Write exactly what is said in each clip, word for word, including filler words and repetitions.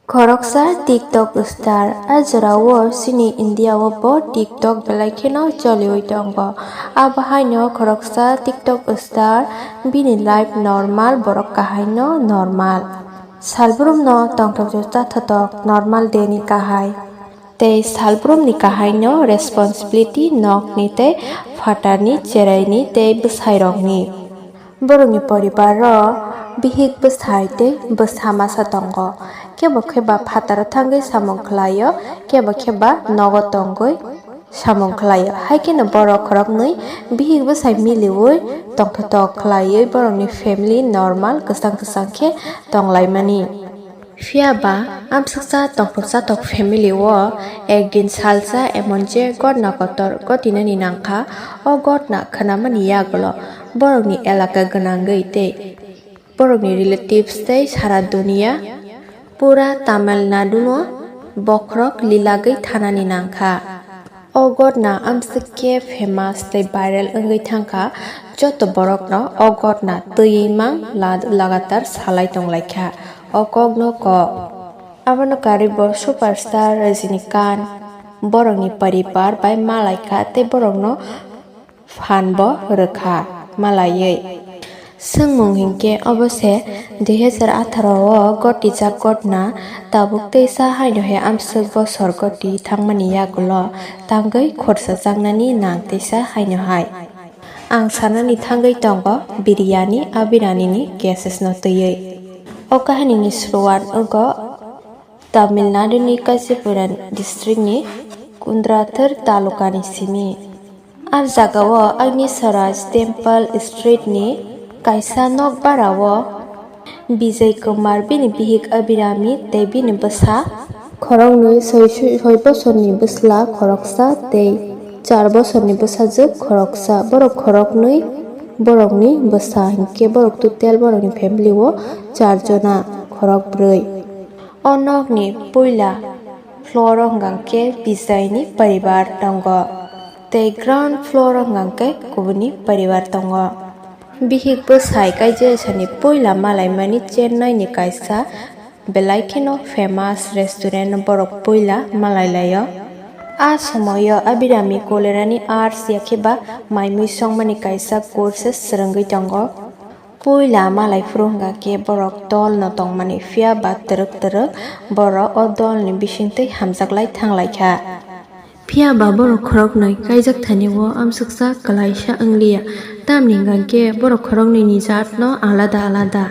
Khoroksa TikTok star, a jorao chini India o bo TikTok belai kheno choliwi tongo. Abo haino khoroksa TikTok star bini life normal, borok kahaino normal. Salbrumno tongthok jotha thothok normal day ni kahai. Tei salbrumni kahaino responsibility nokni tei phatarni, cheraini tei bwsairokni. Borokni poribaro bihik bwsai tei bwsa masa tongo. Kebo khe ba phataro thangwi samung khlaio, kebo khe ba nogo tongwi samung khlaio. Hai kheno borok khoroknwi bihik bwsai miliwi tongthotok khlaiwi borokni family normal kwchang kwchang khe tonglaimani. Phiya ba, amsuksa tongthok chathok family o ekdin salsa emon je gotna kotor gotinani nangkha. O gotna khnamani yagulo borokni elaka gwnangwi tei borokni relatives tei sara duniya, pura Tamil Nadu no bokhorok lilagwi thanani nangkha. O gotna amswk khe famous tei viral wngwi thangkha, joto borokno o gotna twiwi mang la-, lagatar salai tonglaikha o kokno kok. Abono karwi bo superstar Rajinikanth borokni poribar bai malaikha tei borokno phan bo rwkha malaiwi. Swngmung hinkhe obo se dui hazar atharo o gotijak gotna, tabuk teisa haino he amswk bosor goti thangmani yagulo tangwi khorsa changnani nang teisa haino hai. Ang sanani thangwi tongo Biryani Abhiranini cases no twiwi. O kahinini suruat wngkha Tamil Nadu ni Kachipuram district ni Kundrathur taluka ni simi. A jagao Agni Swaraj Temple Street ni kaisa nokbarao Vijay Kumar bini bihik Abhirami tei bini bwsa khoroknwi soi, soi bosorni bwsla khoroksa tei char bosorni bwsajwk khoroksa. Borok khoroknwi borokni bwsa hinkhe borok total borokni family o char jona, khorok bwrwi. O nokni puila floor o hwnkha khe Vijay ni poribar tongo, tei ground floor o hwnkha khe kubuni poribar tongo. Bihik bwsai kaijesa ni puila malaimani Chennai ni kaisa belai kheno famous restaurant no borok puila malai laio. A somoio Abhirami Kolerani arts ya khe ba mai mui songmani kaisa courses swrwngwi tongo. Puila malai phuru hwnkha khe borok dol no tongmani, phiya ba twrwk twrwk borok o dol ni bisingtwi hamjaklai thanglaikha. Phiya ba borok khoroknwi kaijak thani o amsuksa kwlaisa wngliya, tamni hwnkha khe borok khoroknwi ni jat no alada alada.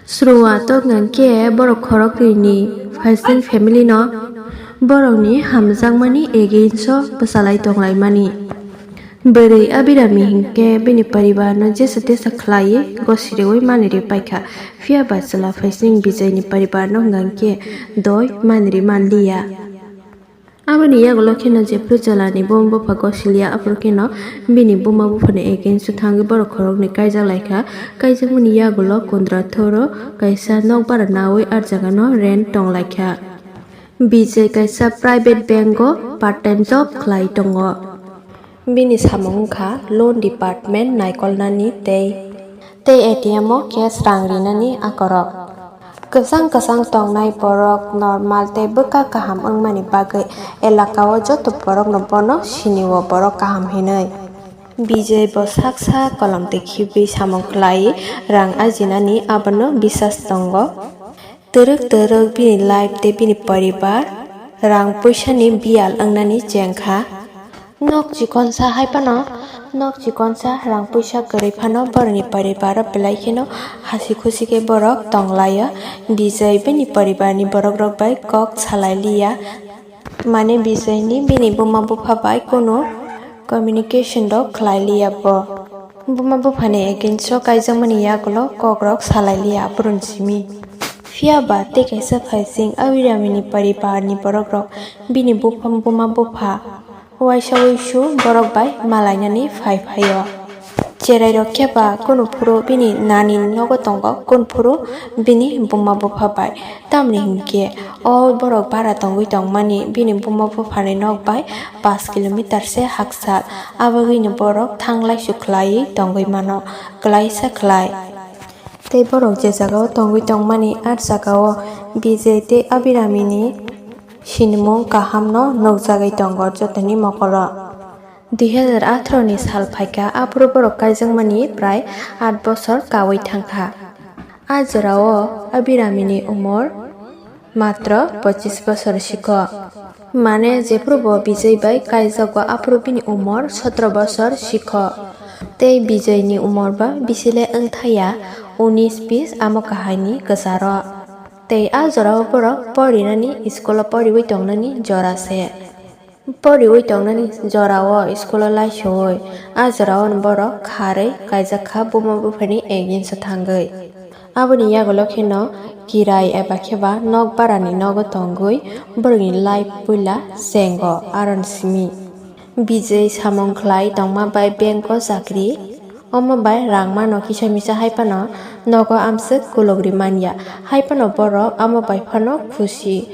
Suruat o hwnkha khe borok khoroknwi ni phaising family no borokni hamjakmani against o bwchalai tonglaimani. Bwrwi Abhirami hinkhe bini poribar no jesa tesa khlaiwi gosiriwi manwi rwi paikha, phiya ba chwla phaising Vijay ni poribar no hwnkha khe doi manwi rwi manliya. Aboni yagulo kheno jephru chwla ni buma bupha gosiliya, aphuru kheno bini buma bupha ni against o thangwi borok khoroknwi kaijak laikha. Kaijakmani yagulo Kundrathur o kaisa nokbar nawi ah jaga no rent tong laikha. Vijay kaisa private bank o part time job khlai tongo. Bini samung wngkha loan department naikolnani tei, tei A T M o cash rang rinani akorok. Kwchang kwchang tongnai borok normal tei bwkha kaham wngmani bagwi elaka o joto borokno bono sini o borok kaham hinwi. Vijay bo sak sak kolom twi khibwi samung khlai rang ajinani abono bisas tongo. Twrwk twrwk bini life tei bini poribar rang puisani biyal wngnani chengkha. Nok chikonsa hai phano, nok chikonsa rang puisa kwrwi phano borokni poribaro belai kheno hasi khusi khe borok tonglaio. Vijay bini poribarni borokrok bai kok salai liya. Mane Vijayni bini buma bupha bai kunu communication rok khlai liya bo. Buma buphani against o kaijakmani yagulo kokrok salai liya aphuru simi. Phiya ba tei kaisa phaising Abhiramini poribarni borokrok bini bupha, buma bupha waisa wuisu borok bai malainani phai phaio. Cherai rok khe ba kunu phuru bini nani nogo tongo, kunu phuru bini buma bupha bai. Tamni hinkhe o borok bara tongwi tongmani bini buma buphani nok bai paanch kilometer se hakchal, abagwino borok thanglai su khlaiwi tongwi mano, klaisa khlai. Tei borok je jagao tongwi tongmani, ah jagao Bijay tei Abhiramini sinimung kahamno nukjagwi tongo jotoni mokolo. Dui hazar atharo ni sal phaikha, aphuru borok kaijakmani prai aat bosor kaui thangkha. A jorao Abhiramini umor matro pochis bosor sikho. Mane, jephuru bo Bijay bai kaijago, aphuru bini umor sotro bosor sikho. Tei Bijay ni umor ba bisile wngthaya unis bis amo kahaini kwcharo. Tei a jorao borok porinani, school o poriwi tongnani jora se. Poriwi tongnani jorao school o laisowi, a jorao borok kharwi kaijak kha buma buphani against o thangwi. Aboni yagulo kheno kirai eba khe ba nok barani nogo tongwi borokni life puila chengo aron simi. Bijay samung khlai tongma bai bank o chakri, omo bai rang mano kisa misa, hai phano nogo amswk kulugri manya, hai phano borok amo bai phano khusi.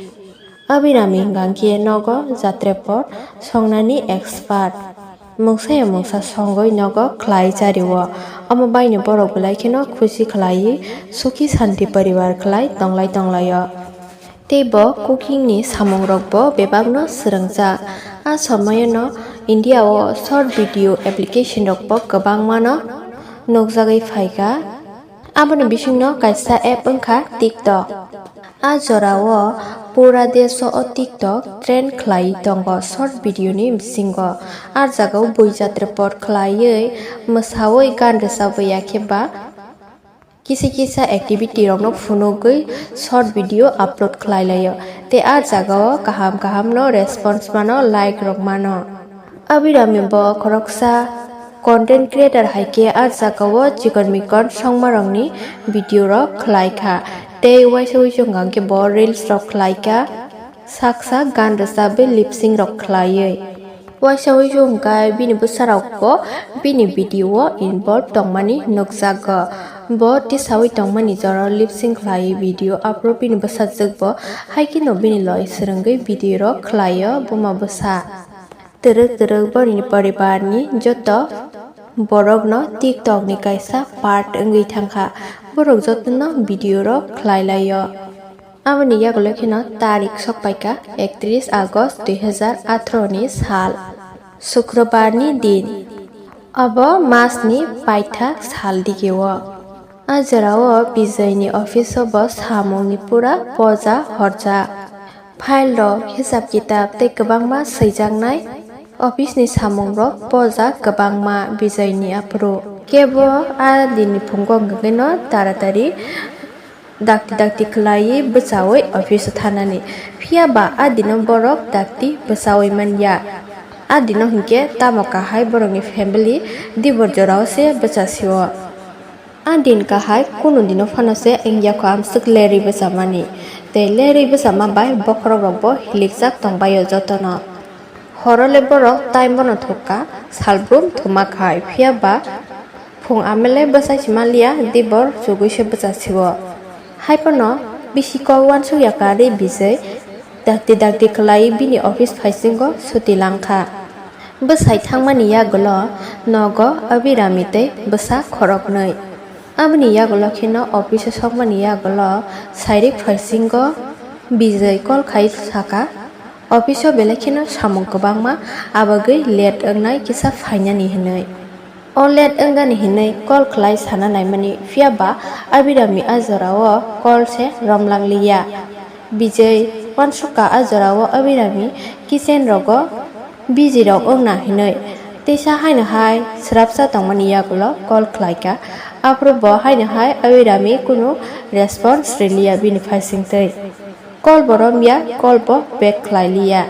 Abhirami hwnkha khe nogo jatrepot songnani expert. Mungsa ya mungsa songwi nogo khlai chario. Omo baino borok belai kheno khusi khlaiwi sukhi santi poribar khlai tonglai tonglaio. Tei bo cooking ni samungrokbo bebakno swrwngjak. A somoyono India o short video application rokbo kwbangmano nukjagwi phaikha. Aboni bisingno kaisa app wngkha TikTok. A jorao pura desh o TikTok trend khlai tongo short video ni bisingo. A jagao bui jatrepot khlaiwi mwsawi gan rwchabwi ya khe ba kisa kisa activity rokno phunugwi short video upload khlai laio. Tei a jagao kaham kaham no response mano, like rok mano. Abhirami bo khoroksa content creator hai khe a jagao chikon mikon songmarokni video rok khlai kha. Tei waisa waisa wngkha khe bo reels rok khlai kha, sak sak gan rwchabwi lip sync rok khlaiwi. Waisa waisa wngkha bini bwsarokbo bini video o involve tongmani nukjago. Bo tisawi tongmani jora lip sync khlaiwi video upload bini bwsajwkbo hai kheno bini loi swrwngwi video rok khlaio buma bwsa. Twrwk twrwk borokni poribarni joto borokno TikTok ni kaisa part wngwi thangkha. Borok jotono video rok khlai laio. Aboni yagulo kheno tarik sok paikha ektris August dui hazar atharo ni sal, Sukrobar ni din. Abo mas ni paithak sal digio. A jorao Bijay ni office o bo samung ni pura poja horjak. File rok, hisab kitab tei kwbangma swijaknai office ni samung rok pojak kwbangma Bijay ni aphuru. Kebo a din ni phungo hwnkhe no taratari dakti dakti khlaiwi bwchaui office o thanani. Phiya ba a dino borok dakti bwchaui manya. A dino hinkhe tamo kahai borokni family dibor jorao se bwchasio. A din kahai kunu dino phano se wngya kho amswk lerwi bwchamani. Tei lerwi bwchama bai bokhorok rokbo hilikjak tongbaio jotono. Horo le borok time bono thukka, salbrum thuma khai, phiya ba phung amele bwsai si manliya, dibor chugui se bwchasio. Hai phano bisi kok uansukya karwi Bijay dakti dakti khlaiwi bini office phaisingo suti langkha. Bwsai thangmani yagulo nogo Abhirami tei bwsa khoroknwi. Aboni yagulo kheno office o sokmani yagulo sairik phaisingo Bijay call khai saka, office o belai kheno samung kwbangma, abagwi late wngnai kisa phainani hinwi. O late wngani hinwi call khlai sana naimani, phiya ba Abhirami a jorao call se romlang liya. Bijay uansukha a jorao Abhirami kitchen rogo busy rok wngna hinwi. Teisa haino hai swrapsa tongmani yagulo call khlaikha. Aphuru bo haino hai Abhirami kunu response riliya bini phaisingtwi. Call bo romya, call bo back khlai liya.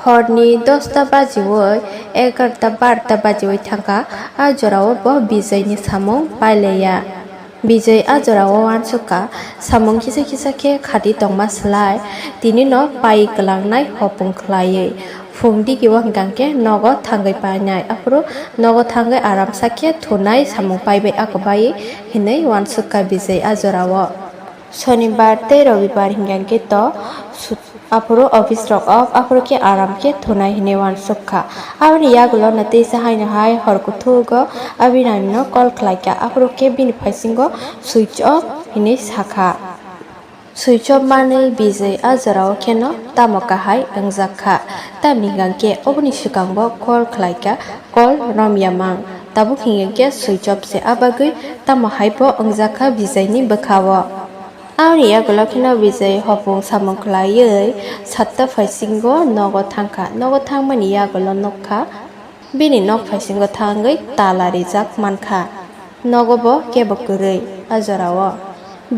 Horni dosta bajiwi, egarta barta bajiwi thangkha, a jorao bo Bijay ni samung pailaiya. Bijay a jorao uansukha, samung kisa kisa khe khati tongma slai, tini no pai kwlangnai hopung khlaiwi. Phung digi o hwnkha khe nogo thangwi painai, aphuru nogo thangwi aramsa khe thunai samung paibai ako bai hinwi uansukha Bijay a jorao. Sonibar tei Robibar hingkha khe to sut-, aphuru office rok off, aphuru khe aram khe thunai hinwi uansukha. Aboni yagulo no teisa haino hai hor kuthugo Abhirami no call khlaikha, aphuru khe bini phaisingo switch off hinwi sakha. Switch off manwi Bijay a jorao kheno tamo kahai wngjak kha, tamni hwnkhe oboni swkango call khlai kha, call romya mang. Tabuk hinkhe switch off se, a bagwi tamo hai bo wngjak kha Bijayni bwkhao. Aboni yagulo kheno Bijay hopung samung khlaiwi satta phaisingo nogo thang kha. Nogo thangmani yagulo nuk kha, bini nok phaisingo thangwi tala rijak man kha. Nogo bo kebo kwrwi a jorao.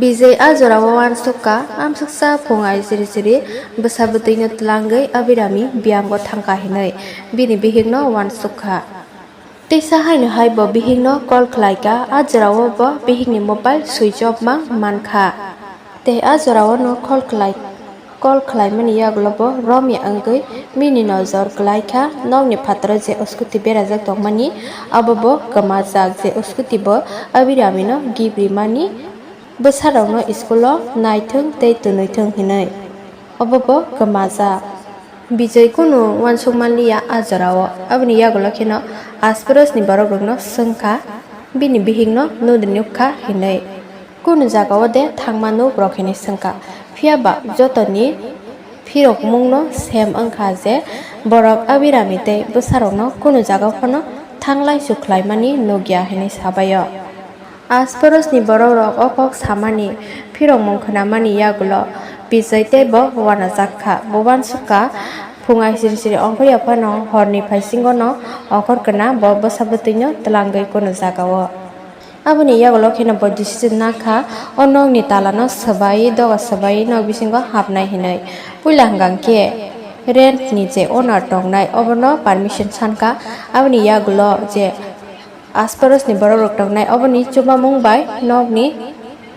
Bijay a jorao uansuk kha, amsuksa phung ai siri siri bwsa bwtwino twlangwi Abhirami biyango thang kha hinwi bini bihikno uansuk kha. Teisa haino hai bo bihikno call khlai kha, a jorao bo bihikni mobile switch off mang man kha. Tei a jorao no call khlai, call khlaimani yagulo bo romya wngwi bini nojor kwlai kha nokni phataro je scooty berajak tongmani, abo bo kwmajak je scooty bo Abhiramino gift rimani, bwsarokno school o naithwng tei twnwithwng hinwi. Obo bo kwmajak. Bijay kunu uansuk manliya a jorao. Aboni yagulo kheno asparosni borokrokno swng kha, bini bihikno nudri nuk kha hinwi. Kunu jagao de thangma nuk rok hinwi swng kha. Phiya ba jotoni phirokmungno sem wng kha je borok Abhirami tei bwsarokno kunu jagao phano thanglaisu khlaimani nukya hinwi sabaio. Asparosni borokrok o kok samani, phirokmung khnamani yagulo Bijay tei bo uanajak kha. Bo uansuk kha, phung ai siri siri ongkhorya phano horni phaisingono ongkhor kwna bo bwsa bwtwino twlangwi kunu jagao. Aboni yagulo kheno bo decision na kha, o nokni talano swbai, doga swbai nok bisingo hapnai hinwi. Puila hwnkha khe rent ni je owner tongnai, obono permission san kha. Aboni yagulo je asparosni borokrok tongnai, oboni chubamung bai nokni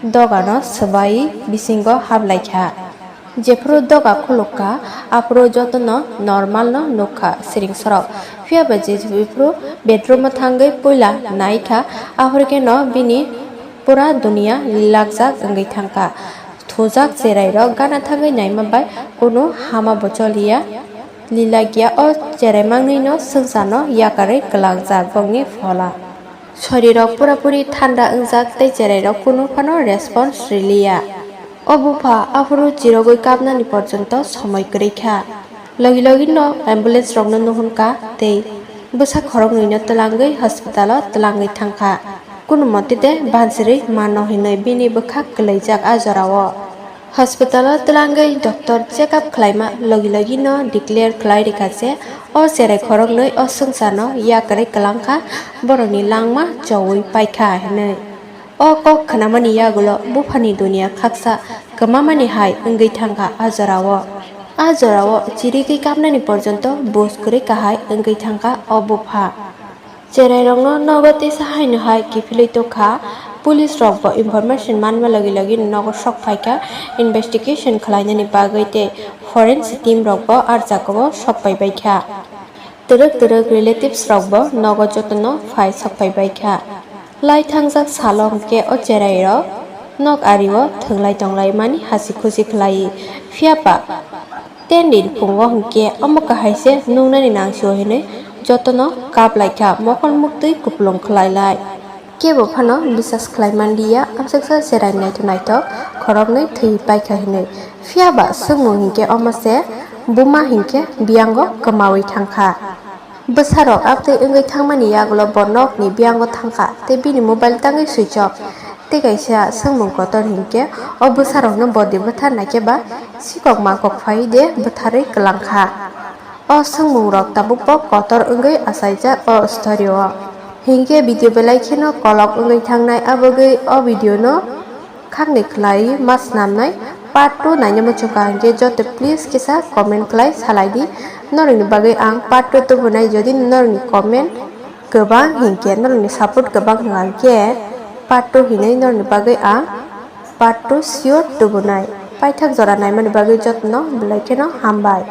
dogano swbai bisingo hablai kha. Jephuru doga khuluk kha, aphuru jotono normal no nuk kha siring sorok. Phiya ba je jephuru bedroom o thangwi puila nai kha, aphuru khe no bini pura duniya lilakjak wngwi thang kha. Thujak cherai rok gana thangwi naima bai kunu hama bo choliya. Lilakya o cherai mangnwino swngcharno yakarwi kwlangjak bongni phola. Sorirok purapuri thanda wngjak tei cherairok kunu phano response riliya. O bupha aphuru chirogwi kapnani porjonto somoi kwrwi kha. Logi logino ambulance rokno nuhun kha tei bwsa khoroknwino twlangwi hospital o twlangwi thang kha. Kunu mote de bansirwi mano hinwi bini bwkha kwlaijak a jorao. Hospital o twlangwi doctor check up khlaima logi logi no declare khlai rikha je o cherai khoroknwi o swngcharno yakarwi kwlang kha, borokni langma chowi paikha hinwi. O kok khnamani yagulo buphani duniya khaksa kwmamani hai wngwi thangkha a jorao. A jorao chirigwi kapnani porjonto bus kwrwi kahai wngwi thangkha o bupha. Cherairokno nogo teisa haino hai kiphilwi tongkha. Police rokbo information manma logi logi nogo sok phaikha investigation khlainani bagwi tei forensic team rokbo ah jagao sok paibaikha. Twrwk twrwk relatives rokbo nogo jotono phai sok paibaikha. Lai thangjak salo hwnkhe o cherairok nok ario thwnglai tonglai mani hasi khusi khlai. Phiya ba Ten din phungo hwnkhe omo kahai se nuknani nangsio hinwi jotono kap lai kha, mokol muktwi kupulung khlai lai. Kebo phano bisas khlai man liya, amsaksa cherai naithok naithok khoroknwi thwi paikha hinwi. Phiya ba swngmung hinkhe omo se buma hinkhe biyango kwmawi thangkha. Bwsarok amtwi wngwi thangmani yagulo bo nokni biyango thangkha tei bini mobile tangwi switch off. Tei kaisa swngmung kotor hinkhe o bwsarokno body bwthar naikhe ba sikok makok phaiwi de bwtharwi kwlangkha. O swngmungrok tabukbo kotor wngwi achaijak o story-o. Hinkhe video belai kheno kolok wngwi thangnai, abogwi o video-no khakni khlai ma swnamnai. Part two naina muchungkha hinkhe joto please kisa comment khlai salai di. Norokni bagwi ang part two tubunai, jodi norokni comment kwbang hinkhe, norokni support kwbang hinkhe part two hinwi norokni bagwi ang part two sure tubunai. Paithak jora naimani bagwi jotono belai kheno hambai.